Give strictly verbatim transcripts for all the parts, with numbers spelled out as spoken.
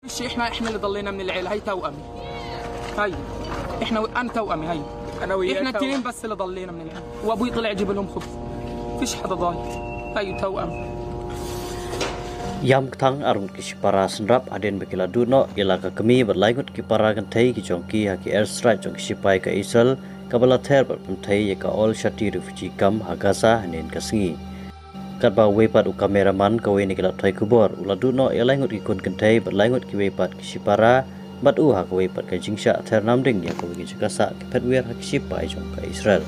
شي، احنا احنا اللي ضلينا من العيله، هاي توأمي. هاي احنا و... انا توأمي، هاي. انا وياك احنا توأم. اثنين بس اللي ضلينا من العيله، وابوي طلع يجيب لهم خبز. فيش حدا ضال. هاي توأم. Ïam kthang arngut ki shipara synrap hadien ba ki la duh noh ïa la ka kmie bad lai ngut ki para kynthei ki jong ki ha ki airstrike jong ki shipai ka Israel, kaba la ther bad pynthei ïa ka Al Shati refugee camp ha Gaza hynnin ka sngi. Katba uwei pat u cameraman kawei na ki lad pathai khubor u la duh noh ïa lai ngut ki khun kynthei bad lai ngut kiwei pat ki shipara, bad u ha kawei pat ka jingshah ther namding ïa kawei ka jaka sah ki phet wir ha ki shipai jong ka Israel.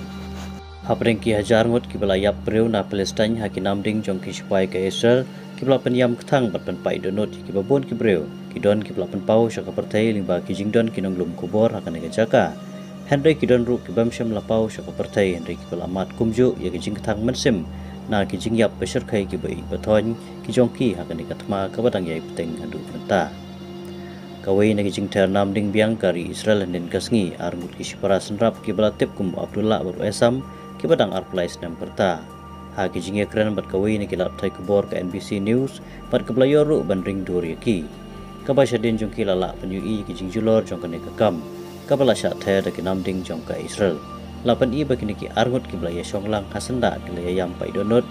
Hapdeng ki hajar ngut kiba la ïap briew na Palestine ha ki namding jong ki shipai ka Israel, kiba la pynïam kthang bad pynpait dohnud ïa kiba bun ki briew, ki don kiba la pynpaw sha ka pyrthei lyngba ki jingdon ki nonglum khubor ha kane ka jaka. Hynrei ki don ruh kiba ym shym la paw sha ka pyrthei hynrei kiba la mad kumjuh ïa ka jingkthang mynsiem na ki jingïap ba shyrkhei kiba ïeit ba thoiñ ki jong ki ha kane ka thma kaba dang ïai bteng haduh mynta. Kawei na ki jingther namding biang ka ri Israel hynnin ka sngi, arngut ki shipara synrap kiba la tip kum u Abdullah bad u Esam, kiba dang arphew lai snem ka rta. Ha ki jingïakren bad kawei na ki lad pathai khubor ka N B C News, bad kaba la ïoh ruh ban ring dur ïa ki. Kaba shadien jong ki la lah pynïohi ïa ki jingjulor jong kane ka camp, kaba la shah ther da ki namding jong ka Israel. La pyni ba kine ki arngut kiba la ïashong lang ha syndah ki la ïa ïam pait dohnud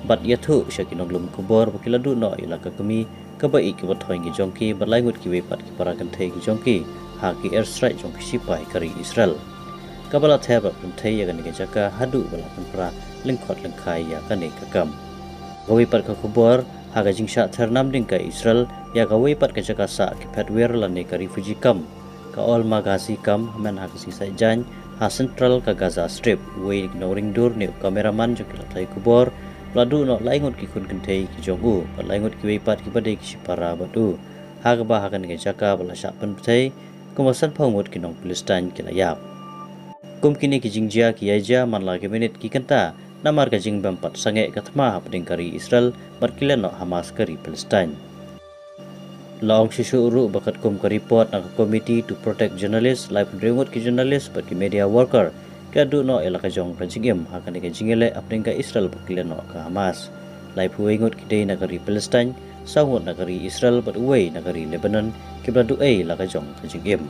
bad ïathuh sha ki nonglum khubor ba ki la duh noh ïa la ka kmie kaba ïeit kaba thoiñ ki jong ki bad lai ngut kiwei pat ki para kynthei ki jong ki ha ki airstrike jong ki shipai ka ri Israel. Kaba la ther bad pynthei ïa kane ka jaka haduh ba la pynpra lyngkhot lyngkhai ïa kane ka camp. Kawei pat ka khubor, ha ka jingshah ther namding ka Israel ïa kawei pat ka jaka sah ki phet wir lane ka refugee camp, ka Al Maghazi camp, hynmen ha ka sngi Saitjaiñ, ha central ka Gaza Strip, uwei na ki nongring dur ne u cameraman jong ki lad pathai khubor, la duh noh lai ngut ki khun kynthei ki jong u bad lai ngut kiwei pat kiba dei ki shipara bad u, ha kaba ha kane ka jaka ba la shah pynpthei, kumba sanphew ngut ki nong Palestine ki la ïap. Kum kine ki jingjia ki ïai jia man la ki minit ki kynta, namar ka jingbym pat sangeh ka thma hapdeng ka ri Israel bad ki lehnoh Hamas ka ri Palestine. La ong shuh shuh ruh ba katkum ka report na ka Committee to Protect Journalists, laiphew hynriew ngut ki journalist bad ki media worker ki la duh noh ïa la ka jong ka jingim ha kane ka jingïaleh hapdeng ka Israel bad ki lehnoh ka Hamas. Laiphew wei ngut ki dei na ka ri Palestine, saw ngut na ka ri Israel bad uwei na ka ri Lebanon, kiba la duh ei la ka jong ka jingim.